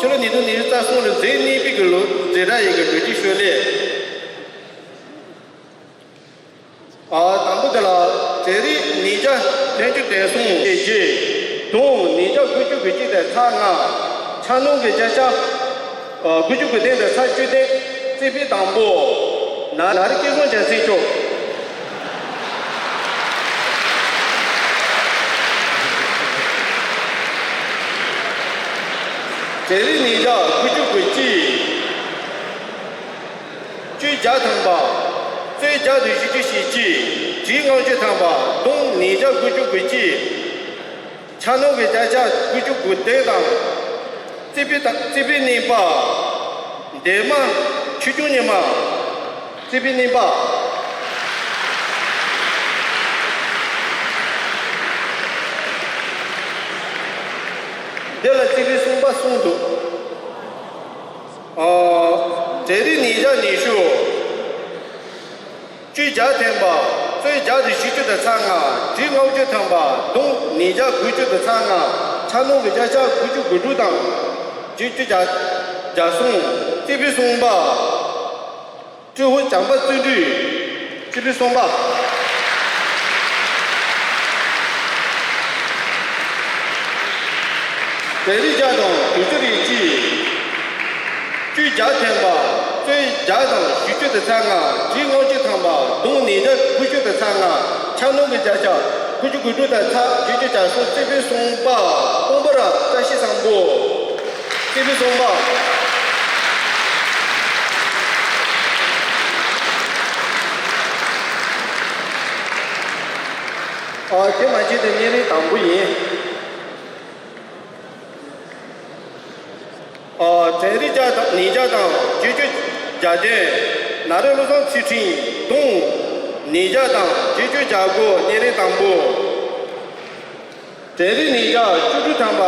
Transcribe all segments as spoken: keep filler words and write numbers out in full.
ཕྱི་ལོ་ཉིས་སྟོང་ཉི་ཤུ་རྩ་གསུམ་ལོའི་འཛིན་གཉིས་པའི་གི་ལོ་འཛིན་གྲྭ་ཡི་གི་གྲོས་ཆོད་ཤོག་ལས། ཨ། དང་པོ་དེ་ལ་གྲས་རིག་ཉིས་བརྒྱ་བདུན་ཅུ་དོན་གསུམ་དེ་རྗེས་དུང་ཉིས་བརྒྱ་དགུ་བཅུ་གོ་གཅིག་དང་ཚེག་ལྔ། ཆ་སྙོམས་ཀྱི་བརྒྱ་ཆ་དགུ་བཅུ་གོ་བདུན་དང་ཚེག་བཅུ་བདུན། རྩིས་དཔེ་དང་པོ། ན་ན་རི་སྐལ་བཟང་རྒྱལ་མཚན་མཆོག་གྲས་རིག་ཉིས་བརྒྱ་དགུ་བཅུ་གོ་གཅིག་བཅུ་བརྒྱ་ཐམ་པ། རྩོད་བརྒྱ་དང་བཞི་བཅུ་ཞེ་གཅིག་བྲིས་ལྔ་བཅུ་ཐམ་པ། དུང་ཉིས་བརྒྱ་དགུ་བཅུ་གོ་གཅིག་ཆ་སྙོམས་ཀྱི་བརྒྱ་ཆ་དགུ་བཅུ་གོ་བདུན་དང་། རྩིས་དཔེ་དང་རྩིས་དཔེ་གཉིས་པ། འདན་མ་ཆོས་སྐྱོང་ཉི་མ། རྩིས་དཔེ་གཉིས་པ། འདི་ལ་རྩིས་དཔེ་གསུམ་པ་གསུམ་འདུག་ཨ། གྲས་རིག་ཉིས་བརྒྱ་ཉི་ཤུ། བཅུ་བརྒྱ་ཐམ་པ། རྩོད་བརྒྱ་དང་བཞི་བཅུ་དང་ཚེག་ལྔ། བྲིས་ལྔ་བཅུ་ཐམ་པ། དུང་ཉིས་བརྒྱ་དགུ་བཅུ་དང་ཚེག་ལྔ། ཆ་སྙོམས་ཀྱི་བརྒྱ་ཆ་དགུ་བཅུ་གོ་དྲུག་དང་། བརྗེ་བཅུ་གྱ་གསུམ། རྩིས་དཔེ་གསུམ་པ། ཀྲུའུ་ཧུ་བྱམས་པ་བརྩོན་འགྲུས། རྩིས་དཔེ་གསུམ་པ། གྲས་རིག་བརྒྱ་དང་དྲུག་ཅུ་རེ་གཅིག་བཅུ་བརྒྱ་ཐམ་པ། རྩོད་བརྒྱ་དང་བཞི་བཅུ་དང་ཚེག་ལྔ། བྲིས་ལྔ་བཅུ་ཐམ་པ། དུང་ཉིས་བརྒྱ་དགུ་བཅུ་དང་ཚེག་ལྔ། ཆ་སྙོམས་ཀྱི་བརྒྱ་ཆ་དགུ་བཅུ་གོ་དྲུག་དང་ཚེག་བརྗེ་བཅུ་གྱ་གསུམ། རྩིས་དཔེ་གསུམ་པ། སྤུན་པ་ར་བཀྲ་ཤིས་བཟང་པོ། རྩིས་དཔེ་གསུམ་པ། ཨ། དེ་མ་བྱས་ཏེ་བརྙན་རིས་དང་པོ་ཡིན། ཨ། གྲས་རིག་བརྒྱ་དང་ཉིས་བརྒྱ་དང་བརྗེ་བཅུ་གྱ་བདུན། ན་རེ་བློ་བཟང་ཚུལ་ཁྲིམས། དུང་ཉིས་བརྒྱ་དང་བརྗེ་བཅུ་གྱ་དགུ། བརྙན་རིས་དང་པོ། གྲས་རིག་ཉིས་བརྒྱ་བཅུ་དྲུག་ཐམ་པ།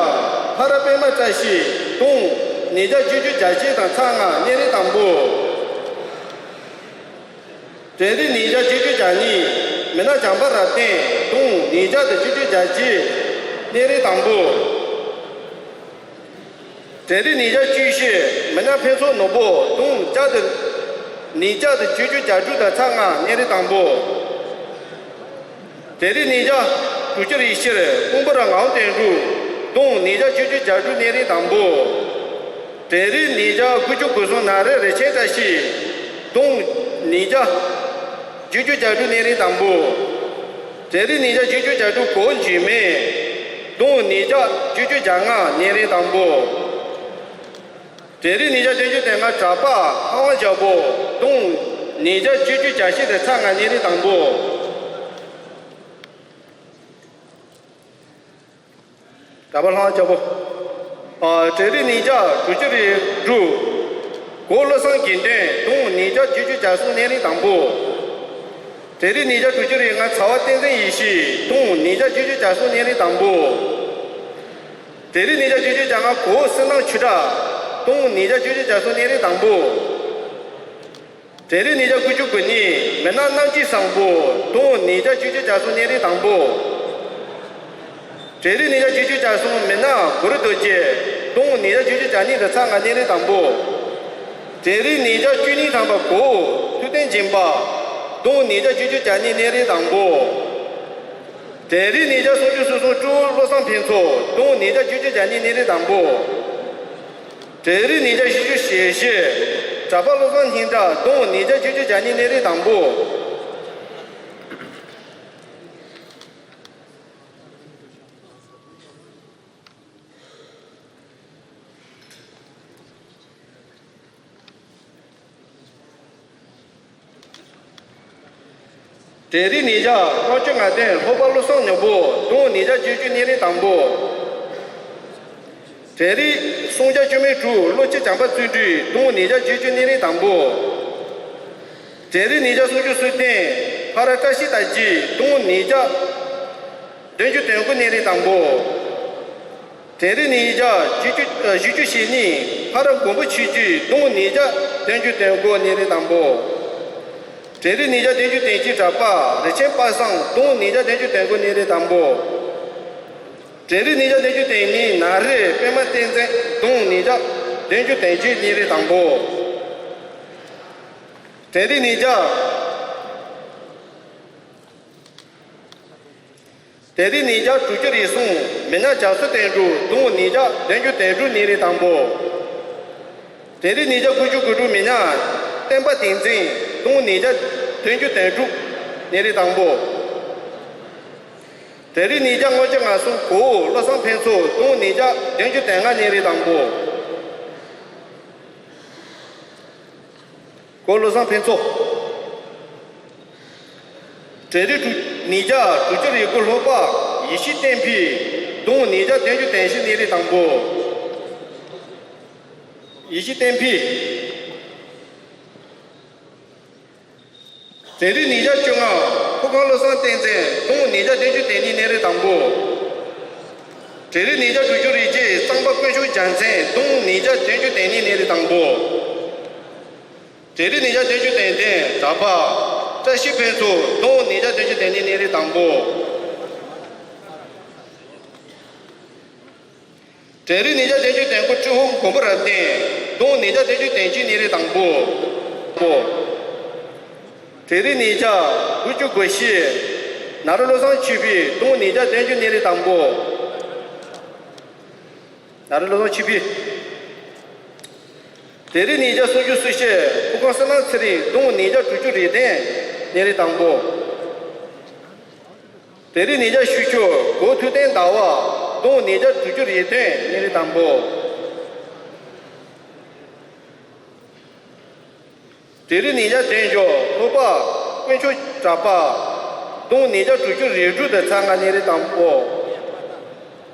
ལྷ་རབ་པད་མ་བཀྲ་ཤིས། དུང་ཉིས་བརྒྱ་བརྗེ་བཅུ་གྱ་གཅིག་དང་ཚེག་ལྔ། བརྙན་རིས་དང་པོ། གྲས་རིག་ཉིས་བརྒྱ་བརྗེ་བཅུ་གྱ་གཉིས། མི་ནག་བྱམས་པ་རབ་བརྟན། དུང་ཉིས་བརྒྱ་དང་བརྗེ་བཅུ་གྱ་གཅིག། བརྙན་རིས་དང་པོ། གྲས་རིག་ཉིས་བརྒྱ་བཅུ་བཞི། མི་ནག་ཕུན་ཚོགས་ནོར་བུ། དུང་བརྒྱ་དང་། ཉིས་བརྒྱ་དང་བརྗེ་བཅུ་གྱ་དྲུག་དང་ཚེག་ལྔ། བརྙན་རིས་དང་པོ། གྲས་རིག་ཉིས་བརྒྱ་དྲུག་ཅུ་རེ་བཞི། སྤུན་པ་ར་ངག་དབང་དོན་གྲུབ། དུང་ཉིས་བརྒྱ་བརྗེ་བཅུ་གྱ་དྲུག། བརྙན་རིས་དང་པོ། གྲས་རིག་ཉིས་བརྒྱ་དགུ་བཅུ་གོ་གསུམ། ན་རེ་རིན་ཆེན་བཀྲ་ཤིས། དུང་ཉིས་བརྒྱ་བརྗེ་བཅུ་གྱ་དྲུག། བརྙན་རིས་དང་པོ། གྲས་རིག་ཉིས་བརྒྱ་བརྗེ་བཅུ་གྱ་དྲུག། གོ་འཇིགས་མེད། དུང་ཉིས་བརྒྱ་བརྗེ་བཅུ་གྱ་ལྔ། བརྙན་རིས་དང་པོ། གྲས་རིག་ཉིས་བརྒྱ་བདུན་ཅུ་དོན་ལྔ། གྲྭ་པ་ལྷ་དབང་རྒྱལ་པོ། དུང་ཉིས་བརྒྱ་བརྗེ་བཅུ་གྱ་བཞི་དང་ཚེག་ལྔ། བརྙན་རིས་དང་པོ། གྲྭ་པ་ལྷ་དབང་རྒྱལ་པོ། ཨ། གྲས་རིག་ཉིས་བརྒྱ་དྲུག་ཅུ་རེ་དྲུག་གོ་བློ་བཟང་དགེ་འདུན། དུང་ཉིས་བརྒྱ་བརྗེ་བཅུ་གྱ་གསུམ། བརྙན་རིས་དང་པོ། གྲས་རིག་ཉིས་བརྒྱ་དྲུག་ཅུ་རེ་ལྔ། ཚ་བ་བསྟན་འཛིན་ཡེ་ཤེས། དུང་ཉིས་བརྒྱ་བརྗེ་བཅུ་གྱ་གསུམ། བརྙན་རིས་དང་པོ། གྲས་རིག་ཉིས་བརྒྱ་བརྗེ་བཅུ་གྱ་ལྔ། གོ་བསོད་ནམས་ཆོས་གྲགས། དུང་ཉིས་བརྒྱ་བརྗེ་བཅུ་གྱ་གསུམ། བརྙན་རིས་དང་པོ། གྲས་རིག་ཉིས་བརྒྱ་དགུ་བཅུ་གོ་གཉིས། མི་ནག་རྣམ་རྒྱལ་བཟང་པོ། དུང་ཉིས་བརྒྱ་བརྗེ་བཅུ་གྱ་གསུམ། བརྙན་རིས་དང་པོ། གྲས་རིག་ཉིས་བརྒྱ་བརྗེ་བཅུ་གྱ་གསུམ། མི་ནག་གུ་རུ་རྡོ་རྗེ། དུང་ཉིས་བརྒྱ་བརྗེ་བཅུ་གྱ་གཉིས་དང་ཚེག་ལྔ། བརྙན་རིས་དང་པོ། གྲས་རིག་ཉིས་བརྒྱ་བཅུ་གཉིས་ཐམ་པ། གོ་ཐུབ་བསྟན་སྦྱིན་པ། དུང་ཉིས་བརྒྱ་བརྗེ་བཅུ་གྱ་གཉིས། བརྙན་རིས་དང་པོ། གྲས་རིག་ཉིས་བརྒྱ་སུམ་ཅུ་སོ་གསུམ། ཀྲུའུ་བློ་བཟང་ཕུན་ཚོགས། དུང་ཉིས་བརྒྱ་བརྗེ་བཅུ་གྱ་གཉིས། བརྙན་རིས་དང་པོ། གྲས་རིག་ཉིས་བརྒྱ་བཞི་བཅུ་ཞེ་བཞི། གྲྭ་པ་བློ་བཟང་སྙིང་ཁྲག། དུང་ཉིས་བརྒྱ་བརྗེ་བཅུ་གྱ་གཉིས། བརྙན་རིས་དང་པོ། གྲས་རིག་ཉིས་བརྒྱ་ལྔ་བཅུ་ང་བདུན། ལྷོ་པ་བློ་བཟང་ནོར་བུ། དུང་ཉིས་བརྒྱ་བརྗེ་བཅུ། བརྙན་རིས་དང་པོ། གྲས་རིག་སུམ་བརྒྱ་བཅུ་མེད་དྲུག། བློ་སྐྱེས་བྱམས་པ་བརྩོན་འགྲུས། དུང་ཉིས་བརྒྱ་བརྗེ་བཅུ། བརྙན་རིས་དང་པོ། གྲས་རིག་ཉིས་བརྒྱ་སུམ་ཅུ་སོ་བདུན། ཕ་ར་བཀྲ་ཤིས་རྟག་སྐྱིད། དུང་ཉིས་བརྒྱ་བདུན་ཅུ་དོན་དགུ། བརྙན་རིས་དང་པོ། གྲས་རིག་ཉིས་བརྒྱ་བཞི་བཅུ་ཨ། བཞི་བཅུ་ཞེ་གཉིས། ཕ་ར་མགོན་པོ་ཆོས་སྐྱིད། དུང་ཉིས་བརྒྱ་བདུན་ཅུ་དོན་དགུ། བརྙན་རིས་དང་པོ། གྲས་རིག་ཉིས་བརྒྱ་བདུན་ཅུ་དོན་གཅིག། གྲྭ་པ་རིན་ཆེན་པ་སངས། དུང་ཉིས་བརྒྱ་བདུན་ཅུ་དོན་དགུ། བརྙན་རིས་དང་པོ། དྲན་རིག་ཉིས་བརྒྱ་བདུན་ཅུ་དོན་གཉིས་ནཱ་རོའི་པདྨ་བསྟན་འཛིན་གདུང་ཉིས་བརྒྱ་བདུན་ཅུ་དོན་གཅིག་གཉིས་རེ་དང་པོ། དྲན་རིག་ཉིས་བརྒྱ། དྲན་རིག་ཉིས་བརྒྱ་དྲུག་ཅུ་རེ་གསུམ་མི་ཉག་རྒྱ་མཚོ་དོན་གྲུབ་གདུང་ཉིས་བརྒྱ་བདུན་ཅུ་དོན་དྲུག་གཉིས་རེ་དང་པོ། དྲན་རིག་ཉིས་བརྒྱ་དགུ་ཅུ་གོ་དྲུག་མི་ཉག་བསྟན་པ་བསྟན་འཛིན་གདུང་ཉིས་བརྒྱ་བདུན་ཅུ་དོན་དྲུག་གཉིས་རེ་དང་པོ། དྲན་རིག་ཉིས་བརྒྱ་ལྔ་བཅུ་ང་གསུམ་གོ་བོ་བློ་བཟང་ཕུན་ཚོགས་གདུང་ཉིས་བརྒྱ་བདུན་ཅུ་དོན་ལྔ་གཉིས་རེ་དང་པོ། གོ་བོ་བློ་བཟང་ཕུན་ཚོགས། དྲན་རིག་དྲུག་ཉིས་བརྒྱ་དྲུག་ཅུ་རེ་དགུ་ལྷོ་པ་ཡེ་ཤེས་བསྟན་འཕེལ་གདུང་ཉིས་བརྒྱ་བདུན་ཅུ་དོན་བཞི་གཉིས་རེ་དང་པོ། ཡེ་ཤེས་བསྟན་འཕེལ། དྲན་རིག་ཉིས་བརྒྱ་བཅོ་ལྔ་ཕུར་ཁང་བློ་བཟང་བསྟན་འཛིན་གདུང་ཉིས་བརྒྱ་བདུན་ཅུ་དོན་གཉིས་གཉིས་རེ་དང་པོ། དྲན་རིག་ཉིས་བརྒྱ་དྲུག་ཅུ་རེ་གཅིག་གཙང་པ་དཀོན་མཆོག་རྒྱལ་མཚན་གདུང་ཉིས་བརྒྱ་བདུན་ཅུ་དོན་གཉིས་གཉིས་རེ་དང་པོ། དྲན་རིག་ཉིས་བརྒྱ་བདུན་ཅུ་དོན་བདུན་གྲྭ་པ་བཀྲ་ཤིས་ཕུན་ཚོགས་གདུང་ཉིས་བརྒྱ་བདུན་ཅུ་དོན་གཉིས་གཉིས་རེ་དང་པོ། དྲན་རིག་ཉིས་བརྒྱ་བདུན་ཅུ་དོན་དགུ་ཀྲི་ཧོ་མགོན་པོ་རབ་བརྟན་གདུང་ཉིས་བརྒྱ་བདུན་ཅུ་དོན་གཅིག་གཉིས་རེ་དང་པོ། དྲན་རིག་ཉིས་བརྒྱ་དགུ་ཅུ་གོ་བཞི་ནཱ་རོ་བློ་བཟང་ཆོས་འཕེལ་གདུང་ཉིས་བརྒྱ་བདུན་ཅུ་གཉིས་རེ་དང་པོ། ནཱ་རོ་བློ་བཟང་ཆོས་འཕེལ། དྲན་རིག་ཉིས་བརྒྱ་སུམ་ཅུ་སོ་བཞི་ཕུར་ཁང་བསོད་ནམས་ཚེ་རིང་གདུང་ཉིས་བརྒྱ་དྲུག་ཅུ་རེ་བདུན་གཉིས་རེ་དང་པོ། དྲན་རིག་ཉིས་བརྒྱ་བཞི་ཅུ་གོ་བོ་ཐུབ་བསྟན་ཟླ་བ་གདུང་ཉིས་བརྒྱ་དྲུག་ཅུ་རེ་བདུན་གཉིས་རེ་དང་པོ། དྲན་རིག་ཉིས་བརྒྱ་བདུན་ཅུ་ལྷོ་པ་དཀོན་མཆོག་གྲགས་པ་གདུང་ཉིས་བརྒྱ་དྲུག་ཅུ་རེ་དྲུག་དང་ཚེག་ལྔ་གཉིས་རེ་དང་པོ།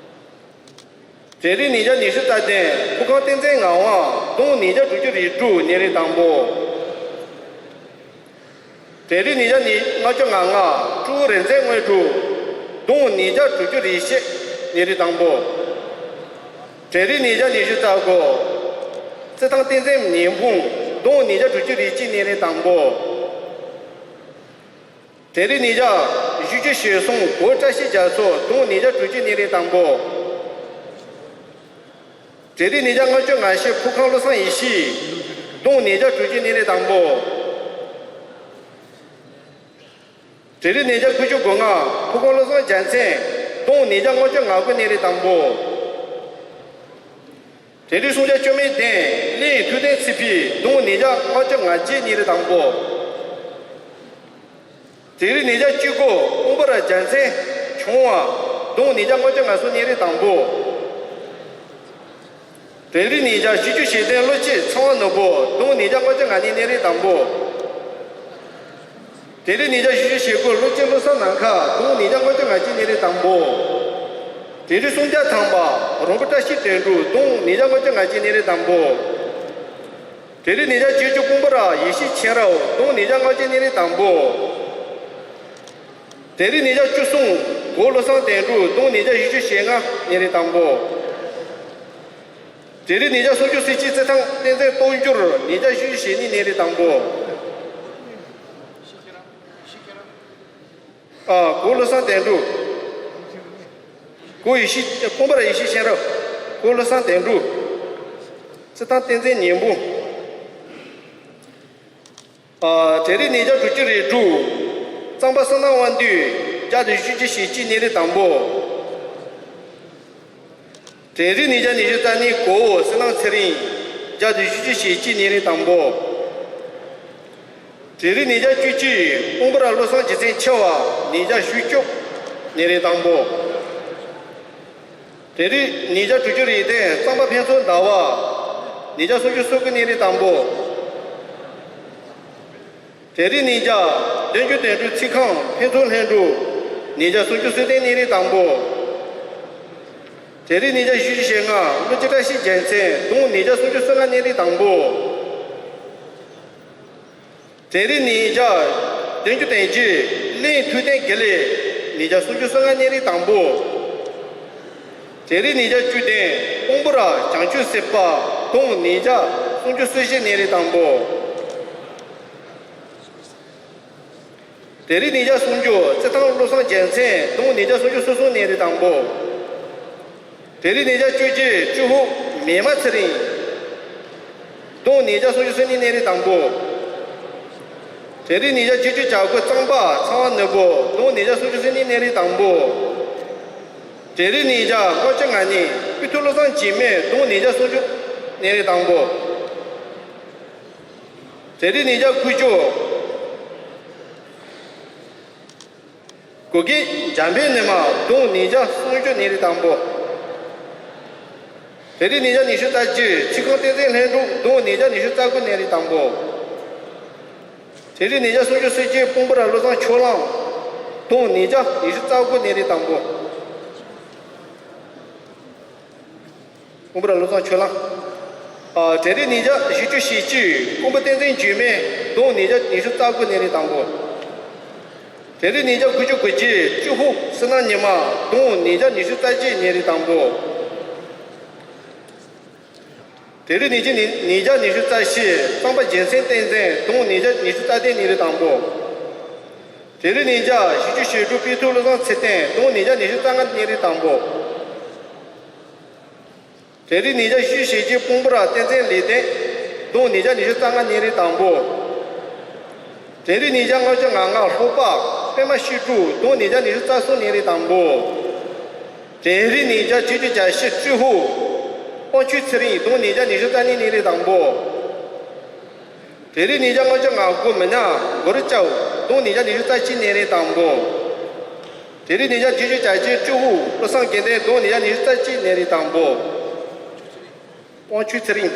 དྲན་རིག་ཉིས་བརྒྱ་ཉི་ཤུ་རྩ་བདུན་ཕུར་ཁང་བསྟན་འཛིན་ངག་དབང་གདུང་ཉིས་བརྒྱ་དྲུག་ཅུ་རེ་དྲུག་གཉིས་རེ་དང་པོ། དྲན་རིག་ཉིས་བརྒྱ་ལྔ་བཅུ་ང་ལྔ་སྤྲུལ་སྐུ་རིག་འཛིན་དངོས་གྲུབ་གདུང་ཉིས་བརྒྱ་དྲུག་ཅུ་རེ་བཞི་གཉིས་རེ་དང་པོ། དྲན་རིག་ཉིས་བརྒྱ་ཉི་ཤུ་རྩ་དགུ་རྩེད་ཐང་བསྟན་འཛིན་ཉི་འབུམ་གདུང་ཉིས་བརྒྱ་དྲུག་ཅུ་རེ་གཅིག་གཉིས་རེ་དང་པོ། དྲན་རིག་ཉིས་བརྒྱ་བཞི་ཅུ་ཞེ་གསུམ་གོ་བོ་བཀྲ་ཤིས་རྒྱ་མཚོ་གདུང་ཉིས་བརྒྱ་དྲུག་ཅུ་གཉིས་རེ་དང་པོ། དྲན་རིག་ཉིས་བརྒྱ་ལྔ་བཅུ་ང་བཞི་ཕུར་ཁང་བློ་བཟང་ཡེ་ཤེས་གདུང་ཉིས་བརྒྱ་དྲུག་ཅུ་གཉིས་རེ་དང་པོ། དྲན་རིག་ཉིས་བརྒྱ་དགུ་ཅུ་གོ་ལྔ་ཕུར་ཁང་བློ་བཟང་རྒྱལ་མཚན་གདུང་ཉིས་བརྒྱ་ལྔ་བཅུ་ང་དགུ་གཉིས་རེ་དང་པོ། དྲན་རིག་སུམ་བརྒྱ་བཅུ་མེད་བདུན་གླིང་ཐུབ་བསྟན་ཚེ་འཕེལ་གདུང་ཉིས་བརྒྱ་ལྔ་བཅུ་ང་གཅིག་གཉིས་རེ་དང་པོ། དྲན་རིག་ཉིས་བརྒྱ་བཅུ་དགུ་དཔུང་པ་ར་རྒྱལ་མཚན་ཆུང་བ་གདུང་ཉིས་བརྒྱ་ལྔ་བཅུ་ང་གསུམ་གཉིས་རེ་དང་པོ། དྲན་རིག་ཉིས་བརྒྱ་བཞི་ཅུ་ཞེ་བདུན་བློ་སྐྱེད་ཚངས་པ་ནོར་བུ་གདུང་ཉིས་བརྒྱ་ལྔ་བཅུ་ང་གཉིས་གཉིས་རེ་དང་པོ། དྲན་རིག་ཉིས་བརྒྱ་བཞི་ཅུ་ཞེ་དགུ་བློ་སྐྱེད་བློ་བཟང་ནམ་མཁའ་གདུང་ཉིས་བརྒྱ་ལྔ་བཅུ་ང་གཅིག་གཉིས་རེ་དང་པོ། དྲན་རིག་སུམ་བརྒྱ་ཐམ་པ་རོང་པོ་བཀྲ་ཤིས་དོན་གྲུབ་གདུང་ཉིས་བརྒྱ་ལྔ་བཅུ་ང་གཅིག་གཉིས་རེ་དང་པོ། དྲན་རིག་ཉིས་བརྒྱ་བརྒྱད་ཅུ་དཔུང་པ་ར་ཡེ་ཤེས་མཁྱེན་རབ་གདུང་ཉིས་བརྒྱ་ལྔ་བཅུ་གཉིས་རེ་དང་པོ། དྲན་རིག་ཉིས་བརྒྱ་བཅུ་གསུམ་གོ་བོ་བློ་བཟང་དོན་གྲུབ་གདུང་ཉིས་བརྒྱ་བཞི་ཅུ་ཞེ་ལྔ་གཉིས་རེ་དང་པོ། དྲན་རིག་ཉིས་བརྒྱ་སུམ་ཅུ་སོ་གཅིག་རྩེད་ཐང་བསྟན་འཛིན་སྟོབས་འབྱོར་ཉིས་བརྒྱ་བཞི་ཅུ་ཞེ་གཉིས་གཉིས་རེ་དང་པོ། ཨ་གོ་བོ་བློ་བཟང་དོན་གྲུབ། གོ་བོ་ཡེ་ཤེས་དཔུང་པ་ར་ཡེ་ཤེས་མཁྱེན་རབ། གོ་བོ་བློ་བཟང་དོན་གྲུབ། རྩེད་ཐང་བསྟན་འཛིན་ཉི་འབུམ། ཨ་དྲན་རིག་ཉིས་བརྒྱ་དྲུག་ཅུ་རེ་དྲུག་གཙང་པ་བསོད་ནམས་དབང་འདུས་བརྒྱ་དང་བཞི་ཅུ་ཞེ་གཅིག་གཉིས་རེ་དང་པོ། དྲན་རིག་ཉིས་བརྒྱ་ཉི་ཤུ་རྩ་གཉིས་གོ་བོ་བསོད་ནམས་ཚེ་རིང་བརྒྱ་དང་བཞི་ཅུ་ཞེ་གཅིག་གཉིས་རེ་དང་པོ། དྲན་རིག་ཉིས་བརྒྱ་བཅུ་གཅིག་དཔུང་པ་ར་བློ་བཟང་རྗེ་བཙུན་མཁྱེན་པ་ཉིས་བརྒྱ་བཞི་ཅུ་གཉིས་རེ་དང་པོ། དྲན་རིག་ཉིས་བརྒྱ་དྲུག་ཅུ་རེ་བདུན་གཙང་པ་ཕུན་ཚོགས་ཟླ་བ་ཉིས་བརྒྱ་སུམ་ཅུ་སོ་དགུ་གཉིས་རེ་དང་པོ། དྲན་རིག་ཉིས་བརྒྱ་བདུན་ཅུ་དོན་དྲུག་ཚིག་རྐང་ཕུན་ཚོགས་ལྷུན་གྲུབ་ཉིས་བརྒྱ་སུམ་ཅུ་སོ་བདུན་གཉིས་རེ་དང་པོ། དྲན་རིག་ཉིས་བརྒྱ་བཞི་ཅུ་ཞེ་ལྔ་བློ་སྐྱེད་བཀྲ་ཤིས་རྒྱལ་མཚན་གདུང་ཉིས་བརྒྱ་སུམ་ཅུ་སོ་ལྔ་གཉིས་རེ་དང་པོ། དྲན་རིག་ཉིས་བརྒྱ་བདུན་ཅུ་དོན་བརྒྱད་གླིང་ཐུབ་བསྟན་དགེ་ལེགས་ཉིས་བརྒྱ་སུམ་ཅུ་སོ་ལྔ་གཉིས་རེ་དང་པོ། དྲན་རིག་ཉིས་བརྒྱ་བཅུ་བདུན་དཔུང་པ་ར་བྱང་ཆུབ་སེམས་དཔའ་གདུང་ཉིས་བརྒྱ་སུམ་ཅུ་སོ་བཞི་གཉིས་རེ་དང་པོ། དྲན་རིག་ཉིས་བརྒྱ་སུམ་ཅུ་རྩེད་ཐང་བློ་བཟང་རྒྱལ་མཚན་གདུང་ཉིས་བརྒྱ་སུམ་ཅུ་སོ་གསུམ་གཉིས་རེ་དང་པོ། གྲས་རིགས་ཉིས་བརྒྱ་བཅུ་གཅིག་ཀྲུའུ་ཧུ་མེ་མ་ཚེ་རིང་། གདུང་ཉིས་བརྒྱ་སུམ་ཅུ་སོ་གཉིས་གནས་རིགས་དང་པོ། གྲས་རིགས་ཉིས་བརྒྱ་བརྒྱད་ཅུ་གྱ་དགུ་གཙང་པ་ཚངས་པ་ནོར་བུ། གདུང་ཉིས་བརྒྱ་སུམ་ཅུ་སོ་གཉིས་གནས་རིགས་དང་པོ། གྲས་རིགས་ཉིས་བརྒྱ་ལྔ་བཅུ་ང་གཉིས་པི་ཐུ་བློ་བཟང་འཇིགས་མེད། གདུང་ཉིས་བརྒྱ་སུམ་ཅུ་གནས་རིགས་དང་པོ། གྲས་རིགས་ཉིས་བརྒྱ་དགུ་བཅུ། གུ་གེ་འཇམ་དཔལ་ཉི་མ། གདུང་ཉིས་བརྒྱ་སུམ་ཅུ་གནས་རིགས་དང་པོ། གྲས་རིགས་ཉིས་བརྒྱ་ཉི་ཤུ་རྩ་གཅིག་ཚིག་ཁང་བསྟན་འཛིན་ལྷུན་གྲུབ། གདུང་ཉིས་བརྒྱ་ཉི་ཤུ་རྩ་དགུ་གནས་རིགས་དང་པོ། གྲས་རིགས་ཉིས་བརྒྱ་སུམ་ཅུ་སོ་གཅིག་སྤུན་པོ་ར་བློ་བཟང་ཕྱོགས་གླང་། གདུང་ཉིས་བརྒྱ་ཉི་ཤུ་རྩ་དགུ་གནས་རིགས་དང་པོ། སྤུན་པོ་ར་བློ་བཟང་ཕྱོགས་གླང་། ཨ། གྲས་རིགས་ཉིས་བརྒྱ་བཞི་བཅུ་ཞེ་གཅིག་སྤུན་པོ་བསྟན་འཛིན་འཇིགས་མེད། གདུང་ཉིས་བརྒྱ་ཉི་ཤུ་རྩ་དགུ་གནས་རིགས་དང་པོ། གྲས་རིགས་ཉིས་བརྒྱ་དགུ་བཅུ་གོ་གཅིག་ཀྲུའུ་ཧུ་བསོད་ནམས་ཉི་མ། གདུང་ཉིས་བརྒྱ་ཉི་ཤུ་རྩ་གཅིག་གནས་རིགས་དང་པོ། གྲས་རིགས་ཉིས་བརྒྱ་ཉིས་ཉིས་བརྒྱ་ཉི་ཤུ་རྩ་བཞི་གཙང་པ་རྒྱལ་མཚན་བསྟན་འཛིན། གདུང་ཉིས་བརྒྱ་ཉི་ཤུ་རྩ་བདུན་གནས་རིགས་དང་པོ། གྲས་རིགས་ཉིས་བརྒྱ་བཞི་བཅུ་ཞེ་དྲུག་པི་ཐུ་བློ་བཟང་ཚེ་བརྟན། གདུང་ཉིས་བརྒྱ་ཉི་ཤུ་རྩ་ལྔ་གནས་རིགས་དང་པོ། གྲས་རིགས་ཉིས་བརྒྱ་བཞི་བཅུ་ཞེ་གཅིག་སྤུན་པོ་ར་བསྟན་འཛིན་ལེགས་ལྡན། གདུང་ཉིས་བརྒྱ་ཉི་ཤུ་རྩ་ལྔ་གནས་རིགས་དང་པོ། གྲས་རིགས་ཉིས་བརྒྱ་ལྔ་བཅུ་ང་ལྔ་ལྷོ་པ་པད་མ་བཤད་སྒྲུབ། གདུང་ཉིས་བརྒྱ་ཉི་ཤུ་རྩ་གསུམ་གནས་རིགས་དང་པོ། གྲས་རིགས་ཉིས་བརྒྱ་བརྒྱད་ཅུ་གྱ་བཞི་ཀྲུའུ་ཧུ་དབང་ཕྱུག་ཚེ་རིང་། གདུང་ཉིས་བརྒྱ་ཉི་ཤུ་རྩ་གཉིས་གནས་རིགས་དང་པོ། གྲས་རིགས་ཉིས་བརྒྱ་ལྔ་བཅུ་ང་དགུ་མི་ཉག་གུ་རུ་ཅའོ། གདུང་ཉིས་བརྒྱ་ཉི་ཤུ་རྩ་གཅིག་གནས་རིགས་དང་པོ། གྲས་རིགས་ཉིས་བརྒྱ་བརྒྱད་ཅུ་གྱ་བརྒྱད་ཀྲུའུ་ཧུ་བློ་བཟང་དགེ་ལྡན། གདུང་ཉིས་བརྒྱ་ཉི་ཤུ་རྩ་གཅིག་གནས་རིགས་དང་པོ། དབང་ཕྱུག་ཚེ་རིང་།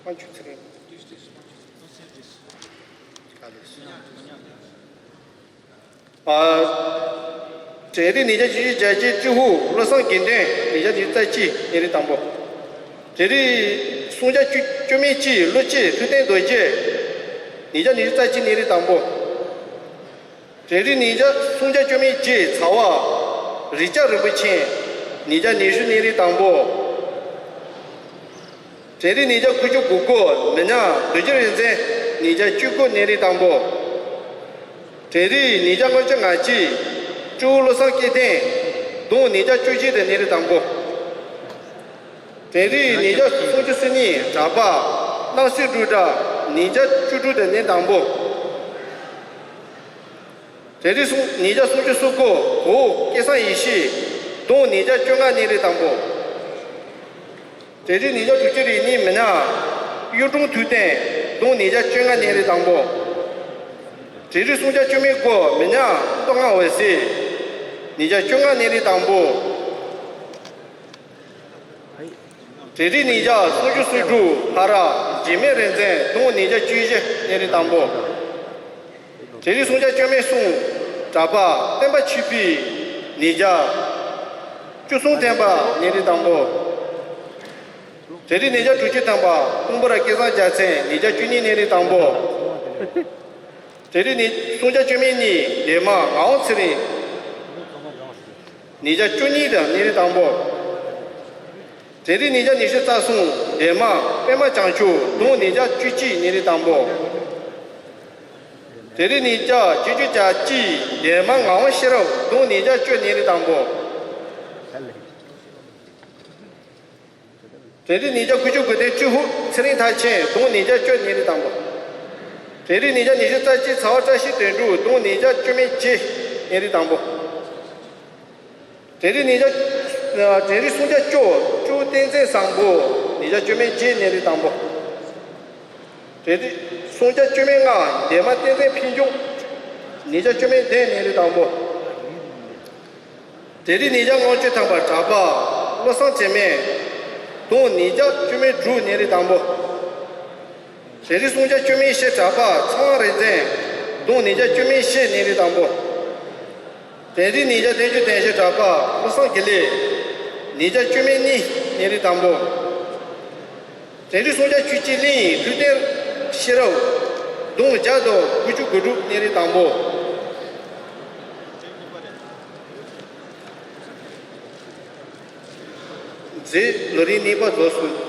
དབང་ཕྱུག་ཚེ་རིང་། ཨ། གྲས་རིགས་ཉིས་བརྒྱ་བརྒྱད་ཅུ་གྱ་བརྒྱད་ཀྲུའུ་ཧུ་བློ་བཟང་དགེ་འདུན། ཉིས་བརྒྱ་ཉི་ཤུ་རྩ་གཅིག་གནས་རིགས་དང་པོ། གྲས་རིགས་སུམ་བརྒྱ་བཅུ་བཅུ་མེད་གཅིག་ཀླུ་སྐྱིད་ཐུབ་བསྟན་རྡོ་རྗེ། ཉིས་བརྒྱ་ཉི་ཤུ་རྩ་གཅིག་གནས་རིགས་དང་པོ། གྲས་རིགས་ཉིས་བརྒྱ་སུམ་བརྒྱ་བཅུ་མེད་གཅིག་ཚ་བ་རི་སྐྱ་རིན་པོ་ཆེ། ཉིས་བརྒྱ་ཉི་ཤུ་གནས་རིགས་དང་པོ། གྲས་རིགས་ཉིས་བརྒྱ་དགུ་བཅུ་གོ་དགུ་མི་ཉག་རྡོ་རྗེ་རིག་འཛིན། ཉིས་བརྒྱ་བཅུ་དགུ་གནས་རིགས་དང་པོ། གྲས་རིགས་ཉིས་བརྒྱ་ལྔ་བཅུ་ང་གཅིག་ཀྲུའུ་བློ་བཟང་སྐལ་ལྡན། གདུང་ཉིས་བརྒྱ་བཅུ་གཅིག་དུ་གནས་རིགས་དང་པོ། གྲས་རིགས་ཉིས་བརྒྱ་སུམ་ཅུ་སོ་གཉིས་གྲགས་པ་སྣང་སྲིད་འབྲུག་སྒྲ། ཉིས་བརྒྱ་བཅུ་དྲུག་དུ་གནས་དང་པོ། གྲས་རིགས་སུམ་ཉིས་བརྒྱ་སུམ་ཅུ་སོ་དགུ་གོ་སྐལ་བཟང་ཡེ་ཤེས། གདུང་ཉིས་བརྒྱ་བཅོ་ལྔ་གནས་རིགས་དང་པོ། གྲས་རིགས་ཉིས་བརྒྱ་དྲུག་ཅུ་རེ་གཉིས་མི་ཉག་གཡུ་སྒྲོན་ཐུབ་བསྟན། གདུང་ཉིས་བརྒྱ་བཅོ་ལྔ་གནས་རིགས་དང་པོ། གྲས་རིགས་སུམ་བརྒྱ་བཅུ་མེད་དགུ་མི་ཉག་མདོ་སྔགས་འོད་ཟེར། ཉིས་བརྒྱ་བཅོ་ལྔ་གནས་རིགས་དང་པོ། གྲས་རིགས་ཉིས་བརྒྱ་སུམ་ཅུ་སོ་དྲུག་ཧ་ར་འཇིགས་མེད་རིག་འཛིན། གདུང་ཉིས་བརྒྱ་བཅུ་བཞི་གནས་རིགས་དང་པོ། གྲས་རིགས་སུམ་བརྒྱ་བཅུ་མེད་གསུམ་གྲགས་པ་བསྟན་པ་ཆོས་འཕེལ། ཉིས་བརྒྱ་བཅུ་གསུམ་ཐམ་པ་གནས་རིགས་དང་པོ། གྲས་རིགས་ཉིས་བརྒྱ་དྲུག་ཅུ་ཐམ་པ་སྤུན་པོ་ར་སྐལ་བཟང་རྒྱལ་མཚན། ཉིས་བརྒྱ་བཅུ་གཉིས་གནས་རིགས་དང་པོ། གྲས་རིགས་ཉི་སུམ་བརྒྱ་བཅུ་མེད་གཉིས་འདན་མ་ངག་དབང་ཚེ་རིང་། ཉིས་བརྒྱ་བཅུ་གཉིས་དང་གནས་རིགས་དང་པོ། གྲས་རིགས་ཉིས་བརྒྱ་ཉི་ཤུ་རྩ་གསུམ་འདན་མ་པད་མ་བྱང་ཆུབ། གདུང་ཉིས་བརྒྱ་བཅུ་གཅིག་གནས་རིགས་དང་པོ། གྲས་རིགས་ཉིས་བརྒྱ་བརྒྱད་ཅུ་གྱ་གཅིག་འདན་མ་ངག་དབང་ཤེས་རབ། གདུང་ཉིས་བརྒྱ་བཅུ་གནས་རིགས་དང་པོ། གྲས་རིགས་ཉིས་བརྒྱ་དགུ་བཅུ་གོ་བདུན་ཀྲུའུ་ཧུ་ཚེ་རིང་མཐར་ཕྱིན། གདུང་ཉིས་བརྒྱ་བཅུ་གནས་རིགས་དང་པོ། གྲས་རིགས་ཉིས་བརྒྱ་ཉི་ཤུ་རྩ་གཅིག་ཚ་བ་བཀྲ་ཤིས་དོན་གྲུབ། གདུང་ཉིས་བརྒྱ་བཅུ་མེད་བརྒྱད་གནས་རིགས་དང་པོ། གྲས་རིགས་ཉིས་བརྒྱ་གྲས་རིགས་སུམ་བརྒྱ་བཅུ་ཀྲུའུ་བསྟན་འཛིན་བཟང་པོ། ཉིས་བརྒྱ་བཅུ་མེད་བརྒྱད་གནས་རིགས་དང་པོ། གྲས་རིགས་སུམ་བརྒྱ་བཅུ་མེད་ལྔ་འདན་མ་བསྟན་འཛིན་ཕུན་ཚོགས། ཉིས་བརྒྱ་བཅུ་མེད་བདུན་གནས་རིགས་དང་པོ། གྲས་རིགས་ཉིས་བརྒྱ་ལྔ་བཅུ་ཐམ་པ་གྲགས་པ་བློ་བཟང་འཇིགས་མེད། གདུང་ཉིས་བརྒྱ་བཅུ་མེད་དྲུག་གནས་རིགས་དང་པོ། གྲས་རིགས་སུམ་བརྒྱ་བཅུ་མེད་བཞི་གྲགས་པ་ཚངས་དབང་རིག་འཛིན། གདུང་ཉིས་བརྒྱ་བཅུ་མེད་བཞི་གནས་རིགས་དང་པོ། གྲས་རིགས་ཉིས་བརྒྱ་བདུན་ཅུ་དོན་བཞི་གྲགས་པ་བློ་བཟང་དགེ་ལེགས། ཉིས་བརྒྱ་བཅུ་མེད་གཉིས་གནས་རིགས་དང་པོ། གྲས་རིགས་སུམ་བརྒྱ་བཅུ་གཅིག་གླིང་ཐུབ་བསྟན་ཤེས་རབ། གདུང་བརྒྱ་དང་དགུ་བཅུ་གོ་དྲུག་གནས་རིགས་དང་པོ། མཛད་ལོ་རིམ་གཉིས་པ་རྫོགས་སོང་།